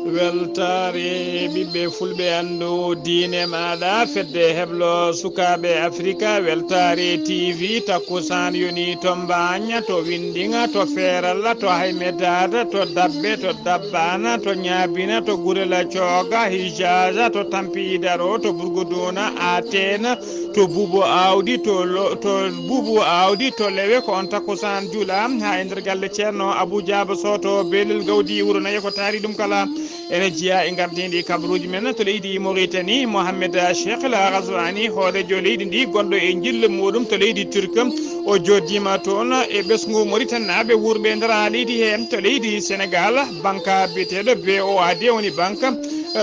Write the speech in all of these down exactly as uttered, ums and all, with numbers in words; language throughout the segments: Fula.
Weltaare ɓiɓɓe fulɓe, anndu diine maaɗa, fedde heblo sukaaɓe Afrika, Weltaare T V, takkusaan yoni to Mbaaña, to Winndiŋa, to Feeralla, to Haymedada, to Dabbe, to Dabbaana, to Ñaabina, to Gurela Cooga, Hijaaja, to Tampi Idaro, to Burguduuna, Ateena, to Buubu Aawdi, to lo-, to Buubu Aawdi, to Lewe, ko on takkusaan juula haa e nder galle Ceerno Abuu Jaaba Soto, Beelel Gawdi, Wuro Nayi, ko taari ɗum kala. Ene jeyaa e ngardiiɗi kabaruuji men to leydi Mauritanie, Mohamed Cheikh El Ghazouani, hooreejo leydi ndi, gonɗo e njillu muuɗum to leydi Turquie. O jooɗiima toon e ɓesngu Mauritanaaɓe wuurɓe e nder leydi hee. To leydi Sénégal, banque biyeteeɗo B O A D, woni banque,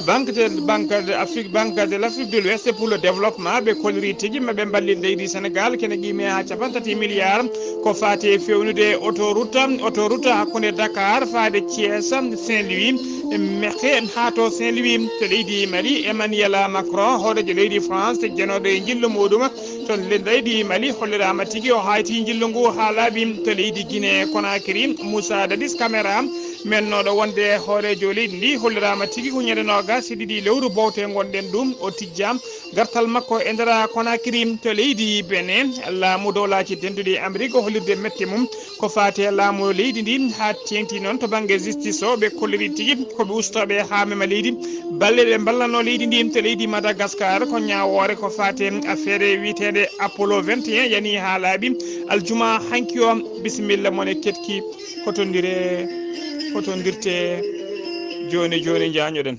banque de, banque de Afrique, Banque de l'Afrique de l'Ouest pour le développement, ɓe kolliri tigi maɓɓe mballin leydi Sénégal, kene qiimee haa cappanɗe tati milliards, ko faati e feewnude autoroute, autoroute hakkunde Dakar faade Thiès, Saint-Louis, Mekhe haa to Saint-Louis. To leydi Mali, Emmanuel Macron, hooreejo leydi France, jannooɗo e njillu muuɗum to le-, leydi Mali, holliraama tigi o haayti njillu ngu haa laaɓi. To leydi Guinée Conakry, Moussa Dadis Camara, mennooɗo wonde hooreejo leydi ndi, holliraama tigi ko ñande noogas e ɗiɗi lewru bowte ngonɗen ɗum, o tijjaa gartal makko e nder Conakry. To leydi Benin, laamu Dowlaaji Dennduɗi Amerik hollirde mette mum ko faati e laamu leydi ndi, haa teeŋti noon to bannge justice o, ɓe kolliri tigi ko ɓe ustooɓe haa mema leydi, balle ɓe mballanoo leydi ndi. To leydi Madagascar, ko ñaawoore ko faati e affaire wiyeteende Apollo vingt et un yani haa laaɓi. Aljuma hanki o, bisimilla mon e keɗki, hotondire, hotondirte jooni jooni, njaañoɗen.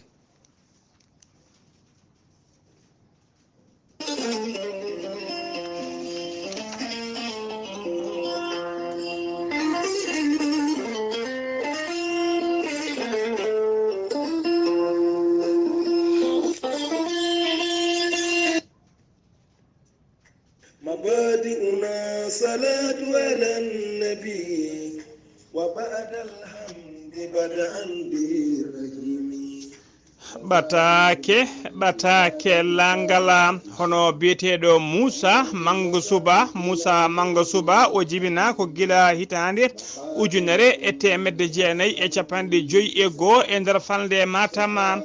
مبادئنا صلاة على النبي وبعد الحمد بدءا بالرحيم. Ɓataake, ɓataake laaŋgal, hono biyeteeɗo Muusa Manga Suba, Muusa Manga Suba, o jibinaa ko gila hitaande ujunere e teemedde jeenayi e cappanɗe joyi e goo e nder falnde Matam.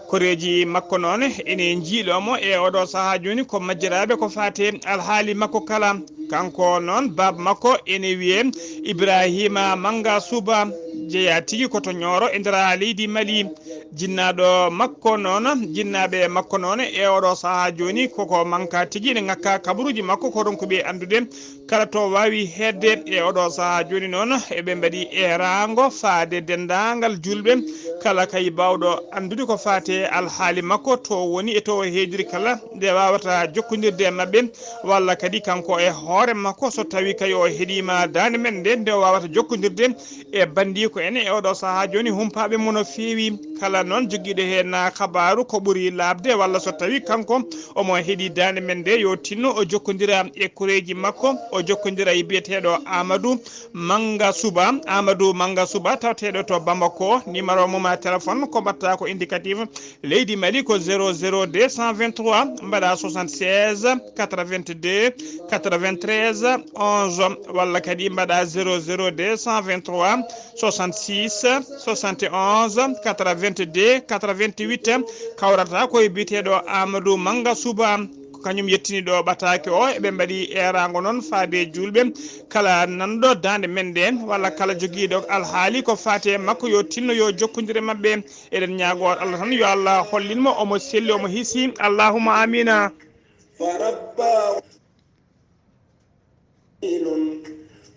Koreeji makko noon ene njiiloo mo e oɗo sahaa jooni ko majjiraaɓe ko faati alhaali makko kala. Kanko noon, baaba makko ene wiyee Ibrahima Manga Suba, jeyaa tigi ko to Ñooro e nder leydi Mali. Jinnaaɗo makko noon, jinnaaɓe makko noon e oɗo sahaa jooni koko manka tigi, ene ŋakka kabaruuji makko, ko ronkuɓe anndude. Kala to waawi heedde e oɗo sahaa jooni noon, eɓe mbaɗi eeraango faade denndaangal juulɓe, kala kay baawɗo anndude ko faati e alhaali makko, to woni e to o heediri kala, nde waawata jokkondirde e maɓɓe, walla kadi kanko e hoore makko, so tawii kay o heɗiima daande men nde, nde o waawata jokkondirde e banndiiko en e oɗo sahaa jooni, humpaaɓe mo no feewi. Kala noon jogiiɗo heen kabaaru ko ɓuri laaɓde, walla so tawii kanko omo heɗii daande men nde, yo tinno o jokkondira e koreeji makko, o jokkondira e biyeteeɗo Amadou Manga Suba, Amadou Manga Suba, tawateeɗo to Bamako. Numéro mum a téléphone ko mbaɗta ko indicatif leydi Mali ko zéro zéro deux cent vingt-trois, mbaɗa soixante-seize quatre-vingt-deux quatre-vingt-treize onze, walla kadi mbaɗa zéro zéro deux cent vingt-trois soixante-six soixante et onze quatre-vingt-deux quatre-vingt-huit. Kawrata ko e biyeteeɗo Amadou Manga Suba. Ko kañum yettini ɗo ɓataake o. Eɓe mbaɗi eeraango noon faade juulɓe. Kala nanɗo daande men nde, walla kala jogiiɗo alhaali ko faati e makko, yo tinno yo jokkondir e maɓɓe. Eɗen ñaagoo Allah tan, yo Allah hollin mo omo selli, omo hiisi. Allahumma amina. فرباه،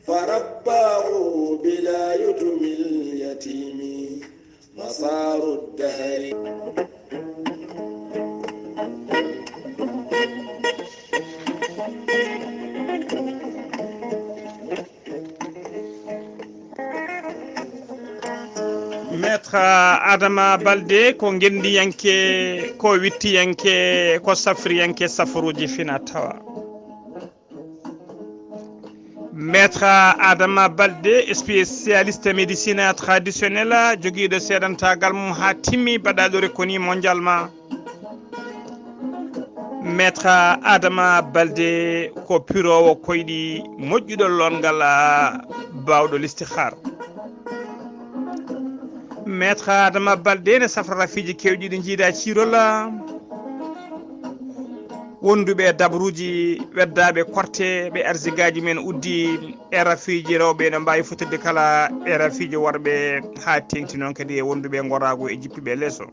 فرباه بلا يتم اليتيم مسار الدهر. Maître Adama Balde ko ngenndiyanke, ko wittiyanke, ko safriyanke safaruuji fina tawa. Maître Adama Balde, spécialiste médecine traditionnelle, jogiiɗo seedantaagal mum haa timmi, baɗaaɗo reconnu mondialement. Maître Adama Balde ko piroowo koyɗi, moƴƴuɗo loongal, baawɗo listihar. Maître Adama Balde ne safrata fiiji kewɗi ɗi jiida ciirola. Wonduɓe e dabruuji, weddaaɓe korte, ɓe arzigaaji men uddi e rafiiji rewɓe no mbaawi fottirde kala e rafiiji worɓe, haa teeŋti noon kadi e wonduɓe e ngoraagu e jippiiɓe leeso.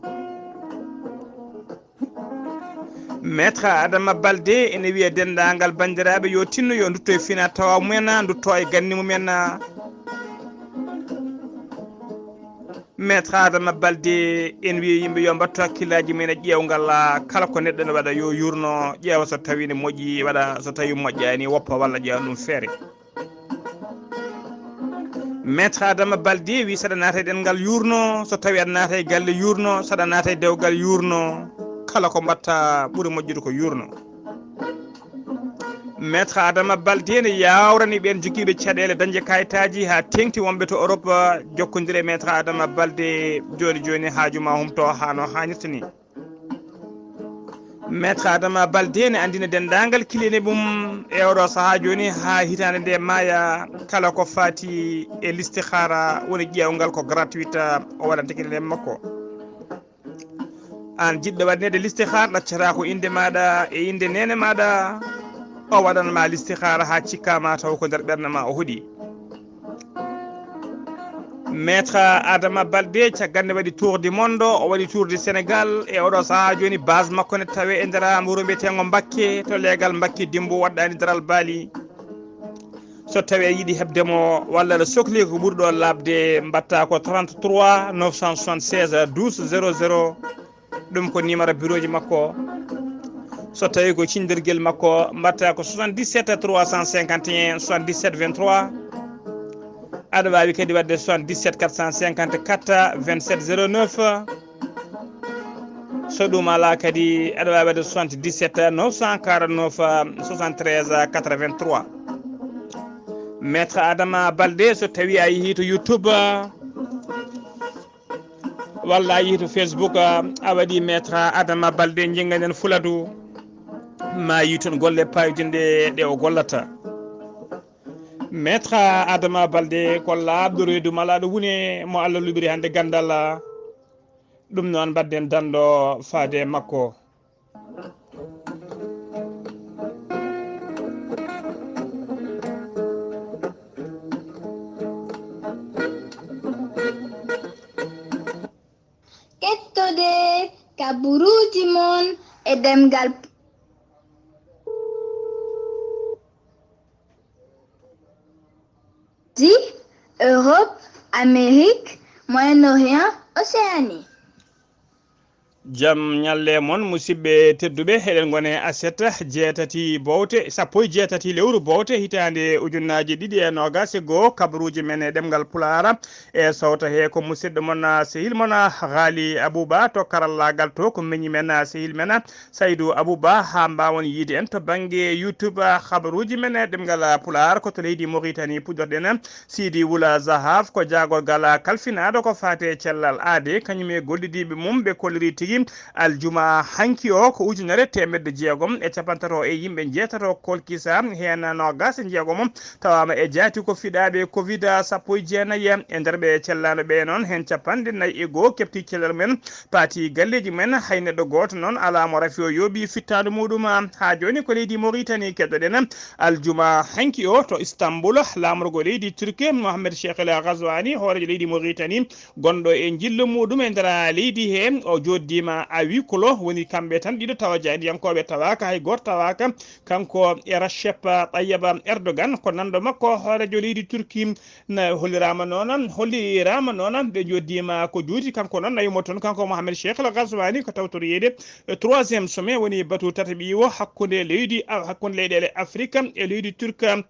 Maître Adama Balde ene wiya denndaangal banndiraaɓe yo tinno, yo ndutto e fina tawa mumen, ndutto e ganni mumen. Maître Adama Balde en wiya yimɓe yo mbattu hakkillaaji mumen e ƴeewngal, kala ko neɗɗo ne waɗa yo yuurno, ƴeewa so tawi ne moƴƴi waɗa, so tawi moƴƴaani woppa walla ƴeewa ɗum feere. Maître Adama Balde wi saɗa naata e ɗenngal yuurno, so tawi aɗa naata e galle yuurno, saɗa naata e dewgal yuurno, kala ko mbatta ɓuri moƴƴude ko yuurno. Maître Adama Balde ne yawrani ɓeen jogiiɓe caɗeele dañde kayitaaji haa teeŋti wonɓe to Europe, jokkondire Maître Adama Balde jooni jooni haaju ma humto haa no haanirta ni. Maître Adama Balde ne anndina denndaangal kiliyaanɓe mum e oɗo sahaa jooni haa hitaande nde maaya, kala ko faati e listihaara woni ƴeewngal ko gratuit o waɗanta kiliyaanɓe makko. Aan jiɗɗo waɗaneede listihaara, ɗaccata ko innde maaɗa e innde neene maaɗa, o waɗan ma listihaara haa cikkaa ma taw ko nder ɓernde ma o hoɗi. Maître Adama Balde caggal nde waɗi tour du monde, o waɗi tour du Sénégal e oɗo sahaa jooni base makko ne tawe e nder wuro mbiyeteengo Mbakke to leegal Mbakke Dimbo waɗɗaani daral baali. So tawi a yiɗi heɓde mo walla aɗa sokli ko ɓuri ɗo laaɓde, mbatta ko trente-trois neuf cent soixante-seize douze zéro zéro. Ɗum ko numéro bureau ji makko. So tawi ko cindirgel makko, mbatta ko soixante-dix-sept trois cent cinquante et un soixante-dix-sept vingt-trois. Aɗa waawi kadi waɗde soixante-dix-sept quatre cent cinquante-quatre vingt-sept zéro neuf. So ɗum alaa kadi, aɗa waawi waɗde soixante-dix-sept neuf cent quarante-neuf soixante-treize quatre-vingt-trois. Maître Adama Balde, so tawi a yehi to YouTube, walla a yehi to Facebook, a waɗi Maître Adama Balde, njinganen Fuladu, ma yi toon golle payodinɗe ɗe o gollata. Maître Adama Balde ko laaɓɗo reedu malaaɗo wune mo Allah luɓiri hannde ganndal. Ɗum noon mbaɗden danndo faade e makko. Kettode kaburuuji mon e ɗemngal. Di Europe, Amérique, Moyen-Orient, Océanie. Jam ñalle mon, musidɓe tedduɓe, eɗen ngone aset jeetati bowte, sappo e jeetati lewru bowte, hitaande ujunnaaji ɗiɗi e noogas e goo, kabaruuji men e ɗemngal Pulaar. E sowta he ko musidɗo mon, sehil mon, Haali Abuba, to karallaagal to ko meñi men, sehil men, Saydu Abuba, haa mbaawon yiide en to bannge YouTube, habaruuji men e ɗemngal Pulaar, ko to leydi Mauritanie puɗɗorɗen. Sidi Wula Zahaf ko jaagorgal kalfinaaɗo ko faati e cellal aade, kañum e gollidiiɓe mum, ɓe kolliri tigi aljuma hanki o ko ujunere teemedde jeegom e capantato e yimɓe njeetato kolkisa, heen noogas e jeegomo tawaama e jaati ko fiɗaaɓe covid sappo e jeenayi. E nder ɓe cellaano ɓe noon, heen capanɗe nayi e goo keɓti cellal mumen, paati galleeji mumen, hay neɗɗo gooto noon alaa mo rafi o yooɓi fittaandu muɗum. Haa jooni ko leydi Mauritanie keɗoɗen. Aljuma hanki o to Istanbul, laamorgo leydi Turki, Mohamed Cheikh El Ghazouani, hooreejo leydi Mauritanie, gonɗo e njillu muɗum e nder leydi he, o jooɗdiima à huis clos, woni kamɓe tan ɗiɗo tawa jaayndiyankooɓe tawaaka, hay gooto tawaaka, kanko e Recep Tayyip Erdogan, ko nanɗo makko hooreejo leydi Turki, na holliraama noon, holliraama noon, ɓe njooɗdiima ko juuti, kanko noon nawi mo toon, kanko Mohamed Cheikh El Ghazouani, ko tawtoriyeede e troisième sommet, woni batu tataɓiiwo hakkunde leydi, hakkunde leyɗeele Afrik e leydi Turki.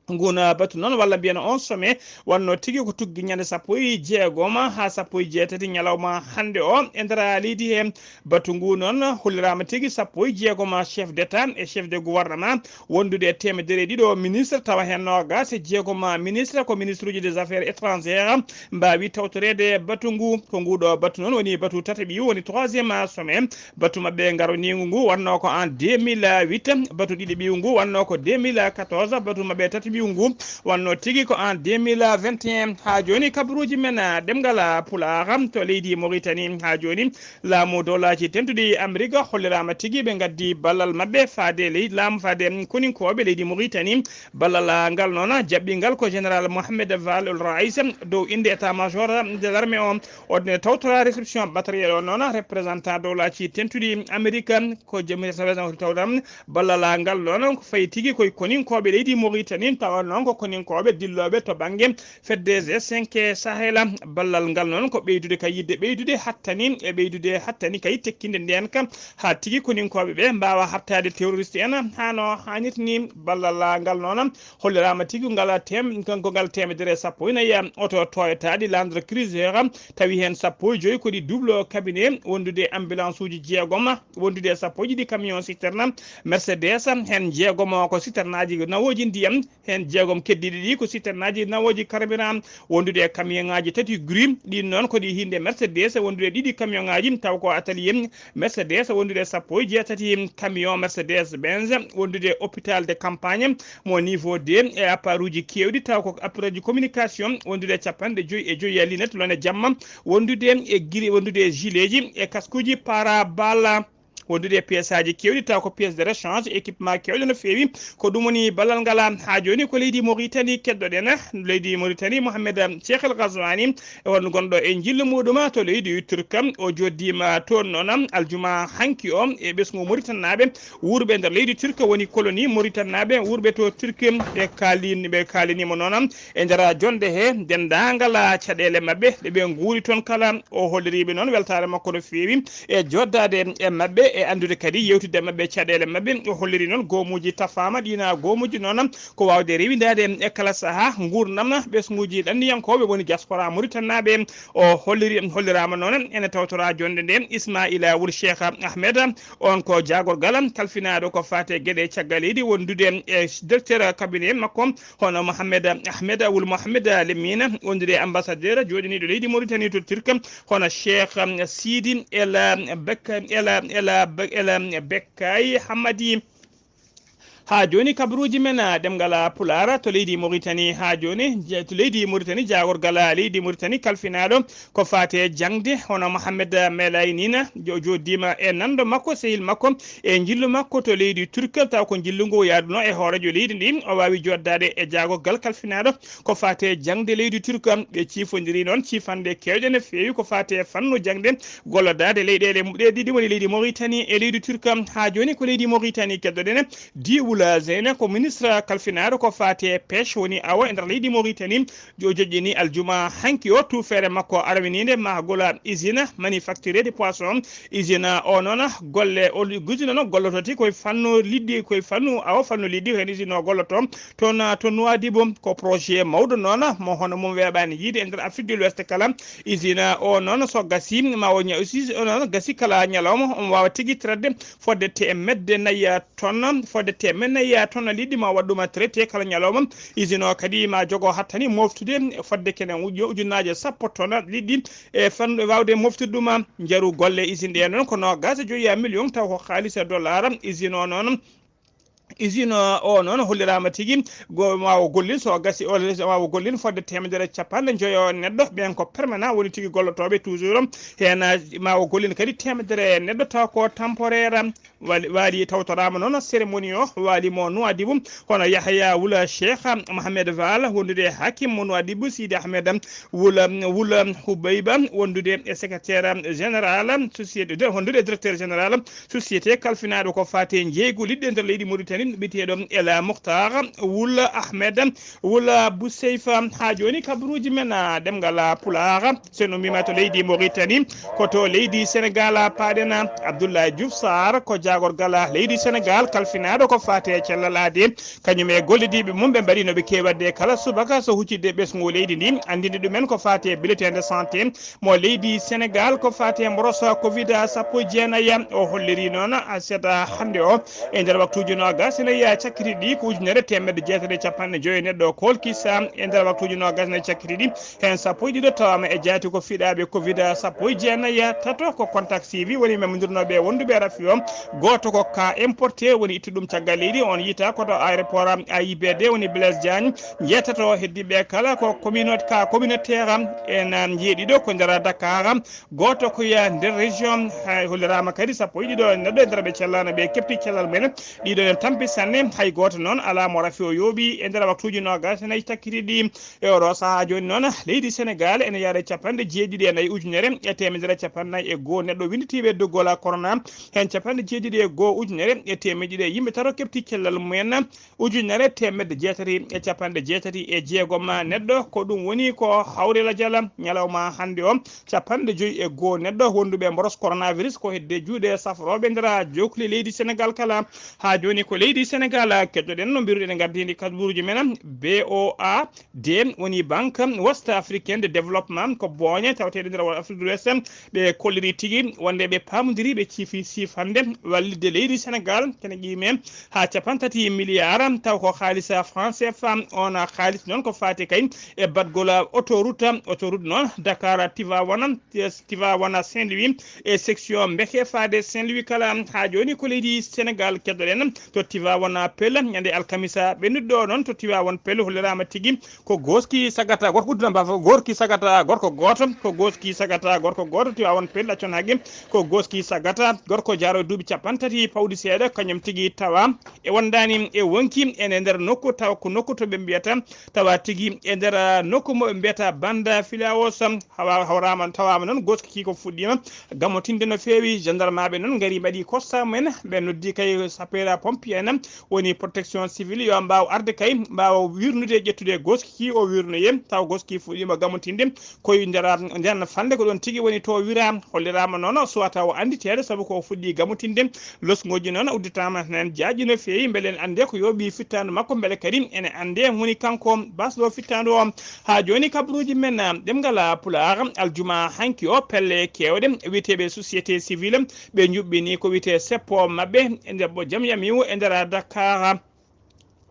Ngun batu noon, walla mbiyen on sommet, wonno tigi ko tuggi ñande sappo e jeegom haa sappo e jeetati ñalawma hannde o e nder leydi he. Batu ngu noon holliraama tigi sappo e jeegom chef d'État e chef de gouvernement, wondude e teemedere e ɗiɗo ministre, tawa heen noogas e jeegom ministre ko ministre uji des affaires étrangères, mbaawi tawtoreede batu ngu. Ko nguɗo batu noon woni batu tataɓi, woni troisième sommet. Batu maɓɓe ngaroniigu ngu wonno ko en deux mille huit, batu ɗiɗi ɓiyu ngu wonno ko deux mille quatorze, batu maɓɓe tati Ngu wonno tigi ko en deux mille vingt et un. Haa jooni, kabaruuji men, ah, ɗemngal, ah, Pulaar to leydi Mauritanie. Haa jooni, laamu dowlaaji tentuɗi Amerik holliraama tigi, ɓe ngaddi ballal maɓɓe faade leydi laamu, faade koninkooɓe leydi Mauritanie. Ballal, ah, ngal noon, jaɓɓingal ko général Mohamed Val El Raïs, dow innde état-major des armées o. O tawtora réception batterie o noon, représentant dowlaaji tentuɗi Amerik, ko jami tawtam. Ballal ngal noon ko fayi tigi koye koninkooɓe leydi Mauritanie, tawa noon ko koninkooɓe dillooɓe to bannge fedde G cinq Sahel. Ballal ngal noon ko ɓeydude ka yiɗde ɓeydude hattani, e ɓeydude hattani kay tekkinde ndeen ka, haa tigi koninkooɓe ɓe mbaawa haɓtaade terroriste en, haa no haanirta ni. Ballal ngal noon holliraama tigi ngal tem-, ko ngal teemedere e sappo e nayi oto Toyota ɗi Land Cruiser, tawi heen sappo e joyi ko ɗi double cabinet, wondude ambulance uji jeegom, wondude e sappo e ɗiɗi camion citerne Mercedes, heen jeegom ko citernaaji nawooji ndiyam, heen jeegom keddiiɗi ɗi ko citernaaji nawooji carburant, wondude e camion ŋaaji tati gris, ɗin noon ko ɗi hinde Mercedes, wondude e ɗiɗi camion ŋaaji, taw ko atelier Mercedes, wondude e sappo e jeetati camion Mercedes Benz, wondude e hôpital de campagne mo niveau deux, e appareil uji keewɗi, taw ko appareil uji communication, wondude e capanɗe joyi e joyi e lunette lone jamma, wondude e giri, wondude e gileeji e kaskuuji para-balles, wondude e pièce aji keewɗi, taw ko pièce de rechange, équipement keewɗe no feewi. Ko ɗum woni ballal ngal. Haa jooni ko leydi Mauritanie keddoɗen. Leydi Mauritanie, Mohamed Cheikh El Ghazouani, e won gonɗo e njillu muɗum to leydi Turk. O joddiima toon noon aljuma hanki o e ɓesngu Mauritanie naaɓe wuurɓe nder leydi Turk, woni colonie Mauritanie naaɓe wuurɓe to Turk. Ɓe kaalin-, ɓe kaaliniima noon e nder jonde he denndaangal caɗeele maɓɓe ɗe ɓe nguuri toon kala. O holliriiɓe noon weltaare makko no feewi e joddaade e maɓɓe, e anndude kadi yewtidde e maɓɓe caɗeele maɓɓe. O holliri noon goomuuji tafaama, ɗiina goomuuji noon ko waawde rewindaade e kala sahaa nguurndam ɓesnguuji ɗanniyankooɓe woni diaspora Mauritanie naaɓe. O holliri, holliraama noon ene tawtora jonde nde Ismaila Wul Cheikh Ahmed, on ko jaagorgal kalfinaaɗo ko faate geɗe caggal leydi, wondude e directeur cabinet makko, hono Mohamed Ahmed Wul Mohamed Lemina, wondude e ambassadeur jooɗiniiɗo leydi Mauritanie to Turquie, hono Cheikh Sidi El Bek-, El, El, El Bekkay Hammadi. Haa jooni, kabaruuji men, ah, ɗemngal, ah, Pulaar to leydi Mauritanie. Haa jooni, je-, to leydi Mauritanie, jaagorgal, ah, leydi Mauritanie kalfinaaɗo ko faate jaŋde, hono Mohamed Melay Nina, jo-, joddiima e nanndo makko, sehil makko, e njillu makko to leydi Turquie, taw ko njillu ngu yaaduno e hooreejo leydi ndi. O waawi joddaade e jaagorgal kalfinaaɗo ko faate jaŋde leydi Turquie. Ɓe ciifondiri noon ciifande keewɗe no feewi ko faate fannu jaŋde, gollodaade leyɗeele mu-, ɗe ɗiɗi woni leydi Mauritanie e leydi Turquie. Haa jooni ko leydi Mauritanie keddoɗen. Diwula Zeyna ko ministre kalfinaaɗo ko faate pêche, woni awo e nder leydi Mauritanie. Jo-, joƴƴini aljuma hanki o tuufeere makko arwiniinde mahgol usine manufacture de poisson. Usine o noon golle, o usine noon gollototi koye fannu liɗɗi, koye fannu awo, fannu liɗɗi, heen usine o golloto toon to Nouadhibou. Ko projet mawɗo noon mo hono mum weeɓaani yiide e nder Afrique de l'Ouest kala. Usine o noon so gasi ma o ña-, usine o noon gasi kala ñalawma omo waawa tigi traitde fodde teemedde nayi tonne, fodde teemedde nayi tonne liɗɗi ma waɗ ɗum traité kala ñalawma. Usine o kadi ma jogo hattani moftude fodde kene uju-, ujunnaaje sappo tonne liɗɗi e fannu waawde moftude ɗum. Njaru golle usine ɗe noon ko noogaas e joyi million, taw ko haalis e dollar. Usine o noon, usine o noon holliraama tigi go-, ma o gollin, so gasi o, ma o gollin fodde teemedere e capanɗe njoyo neɗɗo, ɓeen ko permanent woni tigi gollotooɓe toujours. Heen ma o gollin kadi teemedere neɗɗo, taw ko temporaire. Waali, waali tawtoraama noon cérémonie o, waali mo Nouadhibou, hono Yahya Wula Cheikh Mohamed Val, wondude e hakim mo Nouadhibou, Sidi Ahmed Wula, Wula Hubeyba, wondude e secrétaire général société, de, wondude e directeur général société kalfinaaɗo ko faate njeeygu liɗɗi e nder leydi Mauritanie, biyeteeɗo El Mokhtar Wula Ahmed Wula Bousseif. Haa jooni kabaruuji men, ah, ɗemngal, ah, Pulaar. So no mbiima to leydi Mauritanie, ko to leydi Sénégal paaɗen. Abdoulaye Diouf Sarr ko jaagorgal leydi Sénégal kalfinaaɗo ko faate cellal aadi. Kañum e gollidiiɓe mum ɓe mbaɗi no ɓe keewi waɗde kala subaka so huccitde ɓesngu leydi ndi, anndinde ɗumen ko faate bulletin de santé mo leydi Sénégal ko faate mboros covid sappo e jeenayi. O holliri noon aset hannde o e nder waktuuji noogas Sina yiya cakkiti ɗi ko ujunere teemedde jeetati e capanɗe joyi neɗɗo kolkisa e nder waktuuji noogas e cakkiti ɗi. Heen sappo e ɗiɗo tawaama e jaati ko fiɗaaɓe covid sappo e jeenayi, tato ko contact suivi woni memmondirnooɓe wonduɓe rafi o. Gooto ko cas importé woni ittu ɗum caggal leydi, on yiyta ko to aéroport A I B D woni Blaise Diagne. Jeetato heddiɓe kala ko communauté, cas communautaire en jeeɗiɗo ko nder Dakar. Gooto ko ya nder région, hay holliraama kadi sappo e ɗiɗo neɗɗo e nder ɓe cellano ɓe kepti cellal mumen. Ɗiɗo en tampi sanne, hay gooto noon alaa mo rafi o yooɓi e nder waktuuji noogas e nayi cakkitiiɗi. E oɗo sahaa jooni noon, leydi Senegaal ene yaara capanɗe jeeɗiɗi e nayi ujunere e teemedere capanɗe e goo neɗɗo winnditiiɓe doggol corona, heen capanɗe jeeɗiɗi e goo ujunere e teemedde ɗiɗi e yimɓe tato kepti cellal mumen. Ujunere teemedde jeetati e capanɗe jeetati e jeegom neɗɗo, ko ɗum woni ko hawri lajal ñalawma hannde o. Capanɗe joyi e goo neɗɗo wonduɓe mboros coronavirus ko hedde juuɗe safrooɓe nder jookli leydi Senegaal kala. Haa jooni ko leydi Senegaal keɗoɗen no mbiruɗen gardini kabaruuji men. B O A D woni Banque Ouest Africaine de Développement, ko booñe tawateeɗe nder Afrique de l'Ouest. Ɓe kolliri tigi wonde ɓe paamodiri, ɓe ciifi siifande wallitde leydi Senegaal kene ƴiime haa capantati milliard, taw ko haalisa franc C F A. On haalis noon ko faati kay e baɗgol autoroute, autoroute noon Dakar Tivaouane, Tivaouane Saint-Louis e section Mbeke faade Saint-Louis kala. Haa jooni ko leydi Senegaal keɗoɗen to Tivaouane Peulh ñande alkamisa ɓennuɗo noon to Tivaouane Peulh holliraama tigi ko gooski sagata gorko udduna mbafa, gorki sagata gorko gooto, ko gooski sagata gorko gooto Tivaouane Peulh, accon haqqe, ko gooski sagata gorko jaaro duuɓi capanɗe tati pawɗi seeɗa, kañum tigi tawa e wondaani e wonki ene nder nokku, tawa ko nokku to ɓe mbiyata, tawa tigi e nder, ah, nokku mo ɓe mbiyata Banda Filaos. Hawa-, hawraama, tawaama noon gooski kii ko fuɗɗiima gamotinde no feewi. Gendarmaaɓe noon ngari mbaɗi constat mumen, ɓe noddi kay sapeur pompier en, woni protection civile, yo mbaaw arde kay, mbaawa wirnude, ƴettude gooski kii o wirnoye, taw gooski fuɗɗiima gamotinde koye nder, nder fannde ko ɗoon tigi woni to wira. Holliraama noon suwata o annditeede sabu ko o fuɗɗi gamotinde. Losngooji noon udditaama heen jaaƴi no feewi, mbele en annde ko yooɓi fittaandu makko, mbele kadi ene annde woni kanko basɗo fittaandu o. Haa jooni kabaruuji men, ah, ɗemngal, ah, Pulaar, aljuma hanki o, pelle keewɗe wiyeteeɓe société civile, ɓe njuɓɓini ko wiyetee seppo maɓɓe e nder bo jam yamiwo e nder Dakar.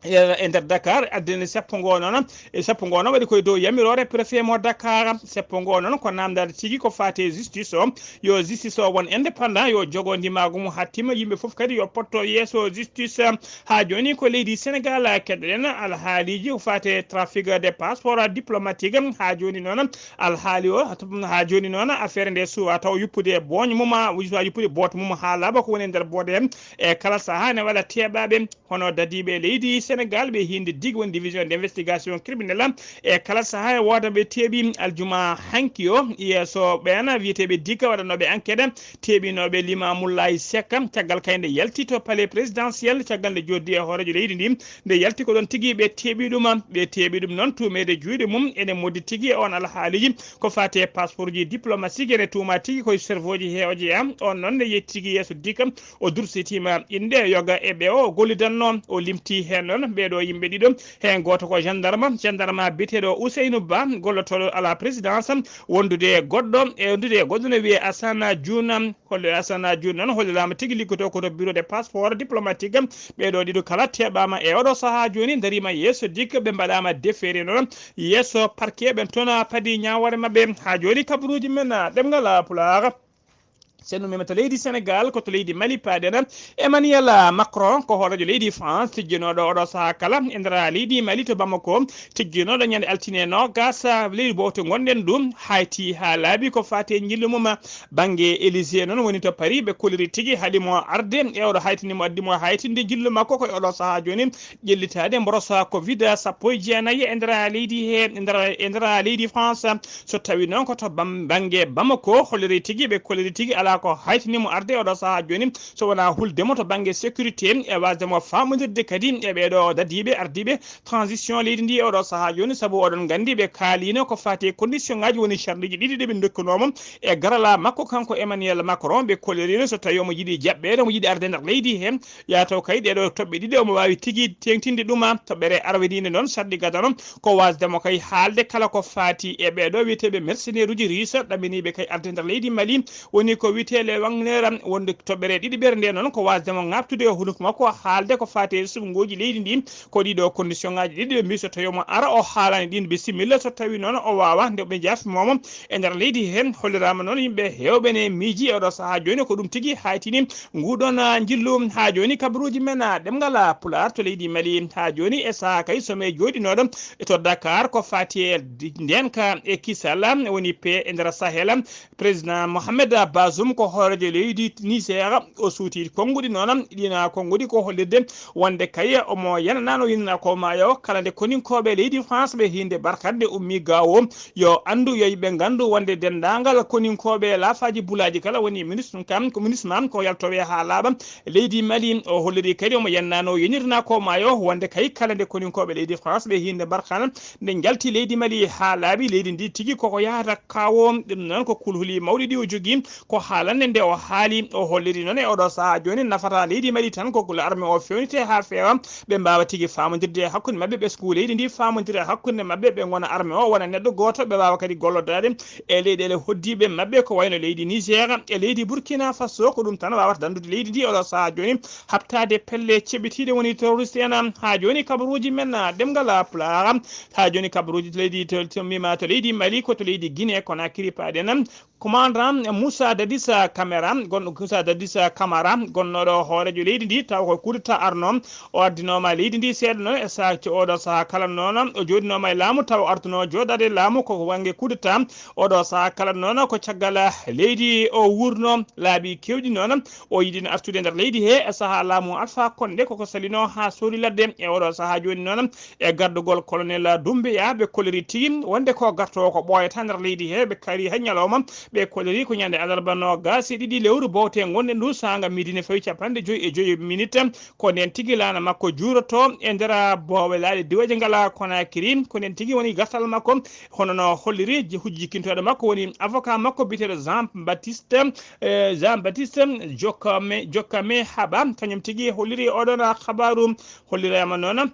E, e nder Dakar, addani seppo ngo noon, e seppo ngo noon waɗi koye dow yamiroore préfet mo Dakar. Seppo ngo noon ko namdade tigi ko faati e justice o, yo justice o won indépendant, yo jogo ndimaagu mum haa timma, yimɓe fof kadi yo potto yeeso justice. Haa jooni ko leydi Senegaal keɗoɗen alhaaliiji ko faati e trafic de passeport diplomatique. Haa jooni noon alhaali o, haa jooni noon affaire nde suwa taw yuppude booñ mum, suwa yuppude boot mum haa laaɓa ko woni e nder boode he. E kala sahaa ne waɗa teeɓaaɓe hono dadiiɓe leydi Senegaal ɓe hiinde dig woni division d'investigation criminelle. E kala sahaa e wooda ɓe teeɓi aljuma hanki o yeeso ɓeen wiyeteeɓe dig waɗanooɓe enquête, teeɓinooɓe Limamullahi Seck. Caggal kay nde yalti to palais présidentiel, caggal nde joddi e hooreejo leydi ndi, nde yalti ko ɗoon tigi ɓe teeɓi ɗum. Ɓe teeɓi ɗum noon tuumeede juuɗe mum ene moddi tigi e on alhaaliji ko faati e passeport ji diplomatique, ene tuuma tigi koye servoji he o jeyaa. On noon nde yetti tigi yeeso dig, o dursitiima innde yoga e ɓe o gollidanno. O limti heen noon ɓee ɗo yimɓe ɗiɗo, heen gooto ko gendarme, gendarme biyeteeɗo Ousseynou Ba, gollotooɗo à la présidence, wondude e goɗɗo, e wondude e goɗɗo no wiyee Asana Diouna. Hollo Asana Diouna noon holliraama tigi liggotoo ko to bureau de passeport diplomatique. Ɓee ɗo ɗiɗo kala teeɓaama e oɗo sahaa jooni, ndariima yeeso dig, ɓe mbaɗaama déféré noon yeeso parquet, ɓen toon padi ñaawoore maɓɓe. Haa jooni kabaruuji men, ah, ɗemngal, ah, Pulaar. Sen ummima to leydi Senegaal, ko to leydi Mali paaɗen. Emmanuel Macron, ko hooreejo leydi France, tijjinooɗo oɗo sahaa kala e nder leydi Mali to Bamako, tijjinooɗo ñande altine noogas lewru bowte ngonɗen ɗum, hayti haa laaɓi ko faati e njillu mum. Bannge Élysée noon woni to Paris, ɓe koliri tigi haɗi mo arde e oɗo haytini mo, addi mo haytinde njillu makko ko e oɗo sahaa jooni ƴellitaade mborosa covid sappo e jeenayi e nder leydi he, e nder, e nder leydi France. So tawi noon ko to bam-, bannge Bamako holliri tigi, ɓe kolliri tigi alaa ko haytini mo arde oɗo sahaa jooni, so wonaa hulde mo to bannge sécurité e waasde mo faamondirde kadi e ɓee ɗo dadiiɓe ardiiɓe transition leydi ndi e oɗo sahaa jooni, sabu oɗon nganndi ɓe kaaliino ko faati e condition ngaaji, woni charɗiiji ɗiɗi ɗi ɓe ndokkunoo mo e garala makko kanko Emmanuel Macron. Ɓe kolliriino so tawi omo yiɗi jaɓɓeede, omo yiɗi arde nder leydi he, yaa taw kay ɗee ɗo toɓɓe ɗiɗi omo waawi tigi teeŋtinde ɗum. Toɓɓere arwediinde noon sarɗi gadano ko waasde mo kay haalde kala ko faati e ɓee ɗo wiyeteeɓe mercenaire uji russe ɗaminii ɓe kay arde nder leydi Mali, woni ko Tele Wagner, wonde toɓɓere ɗiɗi ɓere nde noon ko wasde mo ŋabtude e hunuko makko, haalde ko faati e suɓngooji leydi ndi. Ko ɗiɗo condition ŋaaji ɗiɗi ɓe mbi so tawi omo ara o haalani ɗin bisimilla, so tawi noon o waawa nde ɓe jafimomo e nder leydi he. Holliraama noon yimɓe heewɓe ne miiji e oɗo sahaa jooni ko ɗum tigi haytini nguɗon, ah, njillu haa jooni kabaruuji men, ah, ɗemngal, ah, Pulaar to leydi Mali haa jooni e sahaa kay sommet jooɗinooɗo to Dakar ko faati e di-, ndenka e kisal, ah, woni paix e nder Sahel. Président Mohamed Bazoum ko hooreejo leydi Niger, o suuti konnguɗi noon, ɗiin konnguɗi ko hollirde wonde kay omo yananaano yinna ko maayo kala nde koninkooɓe leydi France ɓe hiinde barkat nde ummi gawo yo anndu yo yimɓe nganndu wonde denndaangal koninkooɓe laafaaji bulaaji kala woni ministre kam ko ministre mam ko yaltooɓe haa laaɓa leydi Mali. O holliri kadi omo yannaano yinirna ko maayo wonde kay kala nde koninkooɓe leydi France ɓe hiinde barkat nde njalti leydi Mali haa laaɓi leydi ndi tigi koko yahata kawo. Ɗum noon ko kulhuli mawɗi ɗi o jogii ko haalande nde o haali. O holliri noon e oɗo sahaa jooni nafata leydi Mali tan ko l'armée o fewnite haa feewa ɓe mbaawa tigi faamondirde e hakkunde maɓɓe, ɓesngu leydi ndi faamondira e hakkunde maɓɓe, ɓe ngona armée o wona neɗɗo gooto, ɓe mbaawa kadi gollodaade e leyɗeele hoddiiɓe maɓɓe ko wayno leydi Niger e leydi Burkina Faso. Ko ɗum tan waawata danndude leydi ndi oɗo sahaa jooni haɓtaade pelle ceɓitiiɗe woni terroriste en. Haa jooni kabaruuji men, ah, ɗemngal, ah, Pulaar. Haa jooni kabaruuji to leydi to, to mima to leydi Mali ko to leydi Guinée Conakry paaɗen. Commandant Moussa Dadis Camara, gonɗo Moussa Dadis Camara, gonnooɗo hooreejo leydi ndi, taw ko coup d'État arno, o addinooma leydi ndi seeɗa noon e saha, oɗo saha kala noon, o jooɗinooma e laamu, taw arduno jooɗaade e laamu ko wannge coup d'État, oɗo saha kala noon ko caggal leydi o wuurno laabi keewɗi noon, o yiɗino artude nder leydi he e saha laamu Alpha Condé koko salino haa soori ladde e oɗo saha jooni noon, e gardugol colonel Doumbouya, ɓe kolliri tigi wonde ko gartoowo ko ɓooyata nder leydi he. Ɓe kari hay ñalawma, ɓe kolliri ko ñande alarba noogaas e ɗiɗi lewru bowte ngonɗen ndu saanga midi ne fawi capanɗe joyi e joyi minute. Ko nden tigi laana makko juuroto e nder boowe laaɗe diweeje ngala Conakry. Ko nden tigi woni gartal makko, hono no holliri ji-, hujji jikkintooɗo makko woni avocat makko biyeteeɗo Jean Baptiste, eh, Jean Baptiste Jokkame, Jokkame Haɓa. Kañum tigi holliri oɗon habaru hollirama noon.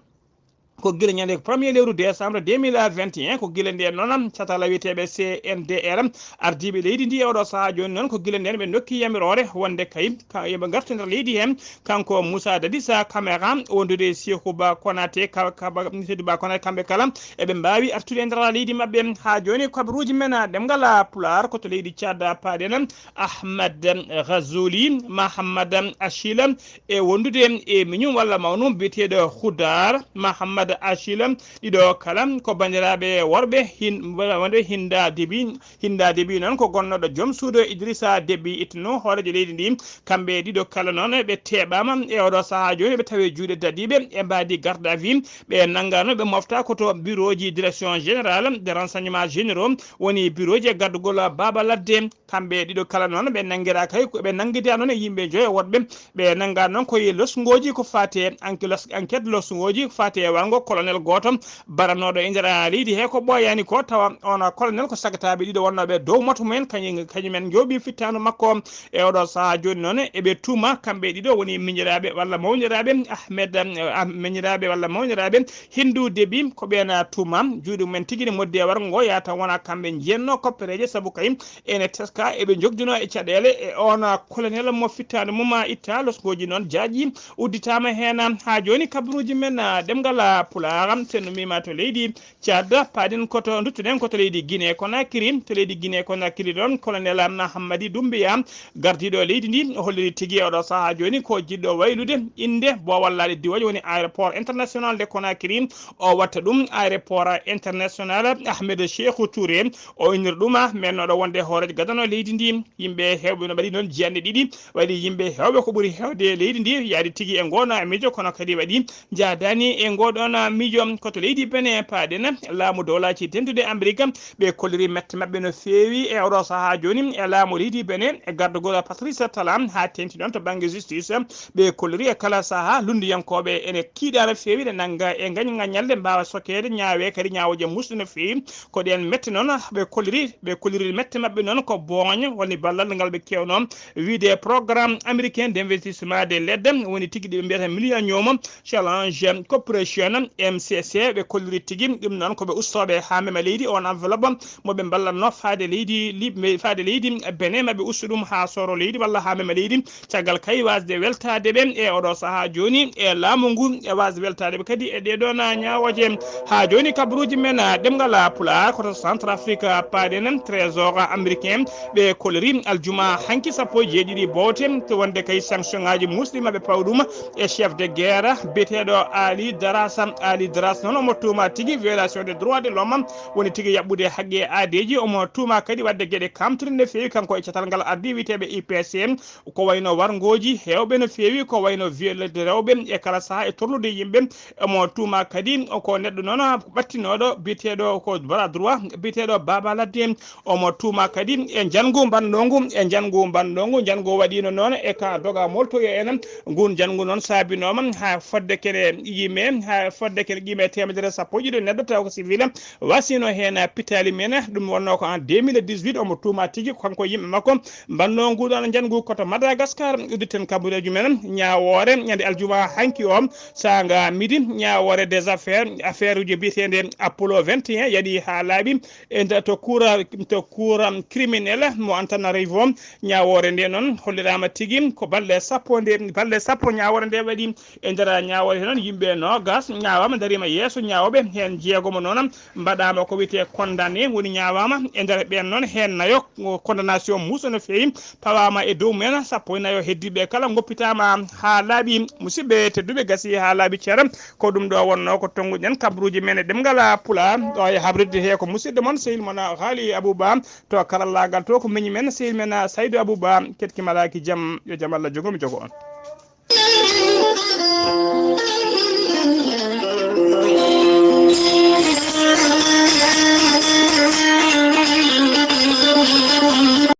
Ko gila ñande premier lewru décembre deux mille vingt et un, ko gila nden noon catala wiyeteeɓe C N D R ardiiɓe leydi ndi e oɗo sahaa jooni noon, ko gila nden ɓe ndokki yamiroore wonde kay ka-, yoɓe ngartu nder leydi heen. Kanko Moussa Dadis Camara wondude e Cheikhou Ba Konaté, ka-, ka-, Ba-, Seydou Ba Konaté, kamɓe kala eɓe mbaawi artude e nder leydi maɓɓe. Haa jooni kabaruuji men ɗemngal Pulaar ko to leydi Tchad paaɗen. Ahmad Ghazouly, Mahamad Achille, e wondude e miñum walla mawnum biyeteeɗo Hudar Mahamad Achille. Ɗiɗo kala ko banndiraaɓe worɓe hin-, wonde Hinda Debi. Hinda Debi noon ko gonnooɗo joom suudu Idrissa Debi Itno, hooreejo leydi ndi. Kamɓe ɗiɗo kala noon ɓe teeɓaama e oɗo sahaa jooni, ɓe tawi juuɗe dadiiɓe e mbaadi garde à vue. Ɓe nanngaano, ɓe mofta ko to bureau ji direction générale de renseignement généraux, woni bureau ji e gardugol baaba ladde. Kamɓe ɗiɗo kala noon ɓe nanngiraa kay, ɓe nanngida noon e yimɓe joyo woɗɓe. Ɓe nannga noon ko e losngooji ko faati e enquête, los-, enquête losngooji ko faati e warngo colonel gooto baranooɗo e nder leydi he ko ɓooyaani ko, tawa on colonel ko sagataaɓe ɗiɗo wonnooɓe dow moto mumen, kañum, kañumen njooɓi fittaandu makko. E oɗo sahaa jooni noon eɓe tuuma kamɓe ɗiɗo woni miñiraaɓe walla mawniraaɓe Ahmed, ah, miñiraaɓe walla mawniraaɓe Hindu Debi, ko ɓeen tuuma juuɗe mumen tigi ne moddi e warngo ngo, yata wona kamɓe njeenno koppereeje, sabu kay ene teska eɓe njogdunoo e caɗeele e oon colonel mo fittaandu mum itta. Losngooji noon jaaƴi udditaama heen. Haa jooni kabaruuji men, ah, ɗemngal, ah, Pulaar, so en ummiima to leydi Tchad, paaɗen ko to, nduttuɗen ko to leydi Guinée Conakry. To leydi Guinée Conakry ɗoon, colonel Mahamadi Doumbouya, gardiiɗo leydi ndi, o holliri tigi e oɗo sahaa jooni ko jiɗɗo waylude innde boowal laaɗe diwooje, woni aéroport international de Conakry, o watta ɗum aéroport international Ahmed Cheikhou Touré. O innir ɗum mennooɗo wonde hooreejo gadano leydi ndi. Yimɓe heewɓe no mbaɗi noon jiyanɗe ɗiɗi. Waɗi yimɓe heewɓe ko ɓuri heewde e leydi ndi yaadi tigi e ngoon miijo, kono kadi waɗi njaadaani e ngooɗoon miijo. Ko to leydi Benin paaɗen, laamu dowlaaji dentuɗe Amerik, ɓe kolliri mette maɓɓe no feewi e oɗo sahaa jooni e laamu leydi Benin e gardugol Patrice Talon haa teeŋti ɗoon to bannge justice. Ɓe kolliri e kala sahaa lunndiyankooɓe ene kiiɗa no feewi, ene nannga e ngañ-, ngañalɗe mbaawa sokeede, ñaawe kadi ñaawooje musɗe no feewi. Ko ɗeen mette noon ɓe kolliri, ɓe kolliri mette maɓɓe noon ko booña, woni ballal ngal ɓe keewno wiyde Programme Américain d'Investissement de l'Aide, woni tigi ɗi ɓe mbiyata Millennium Challenge Corporation. M C C, ɓe kolliri tigi ɗum noon ko ɓe ustooɓe haa mema leydi, on enveloppe mo ɓe mballatno faade leydi Lib-, faade leydi Benin, ma ɓe ustu ɗum haa sooro leydi walla haa mema leydi. Caggal kay waasde weltaade ɓe e oɗo sahaa jooni e laamu ngu, e waasde weltaade ɓe kadi e ɗee ɗoon ñaawooje. Haa jooni kabaruuji men, a, ɗemngal, a, Pulaar, ko to Centrafrique, a, paaɗen, trésor, a, américain, ɓe kolliri aljuma hanki sappo e jeeɗiɗi bowte, to wonde kay sanction ŋaaji muusɗi ma ɓe paw ɗum e chef de guerre biyeteeɗo Ali Darasa. Ali Darasa noon omo tuuma tigi violation des droits de l'homme, woni tigi yaɓɓude haqqe aadeeji. Omo tuuma kadi waɗde geɗe kamtuɗe no feewi kanko e catal ngal ardii wiyeteeɓe I P C, ko wayno warngooji heewɓe no feewi, ko wayno violde rewɓe e kala sahaa e torlude yimɓe. Omo tuuma kadi ko neɗɗo noon ɓattinooɗo biyeteeɗo ko bras droit biyeteeɗo Baba Ladde. Omo tuuma kadi e njanngu mbanndongu, e njanngu mbanndongu, njanngu waɗiino noon e ka doga moltoyo en. Ngun njanngu noon saabinooma haa fodde kene yimɓe, haa fodde kene yimɓe teemedere sappo e ɗiɗo neɗɗo taw ko civil, wasino heen pitaali men. Ɗum wonnoo ko en deux mille dix-huit, omo tuuma tigi ko kanko e yimɓe makko mbannoo nguɗon njanngu ko to Madagascar. Udditen kabaruuji men ñaawoore ñande aljuma hanki o, saanga midi, ñaawoore des affaires, affaire uji biyeteende Apollo vingt et un yaɗi haa laaɓi e nder to cour, to cour criminel mo Antananarivo. Ñaawoore nde noon holliraama tigi ko balɗe sappo nde, balɗe sappo ñaawoore nde waɗi. E nder ñaawoore he noon yimɓe noogas ñaawaama, dariima yeeso ñaawooɓe, heen jeegomo noon mbaɗaama ko wiyetee condamné, woni ñaawaama. E nder ɓeen noon heen nayo, condamnation muusa no feewi, pawaama e dow men, sappo e nayo heddiiɓe kala ngoppitaama haa laaɓi. Musidɓe tedduɓe, gasii haa laaɓi cer. Ko ɗum ɗo wonnoo ko tonnguɗen kabaruuji men e ɗemngal Pulaar. Ɗo e habridde he ko musidɗo mon, sehil mon Haali Abou Ba. To karallaagal to ko miñi men, sehil men Saydou Abou Ba. Keɗki malaaki jam, yo jam Allah jogo mi jogo on.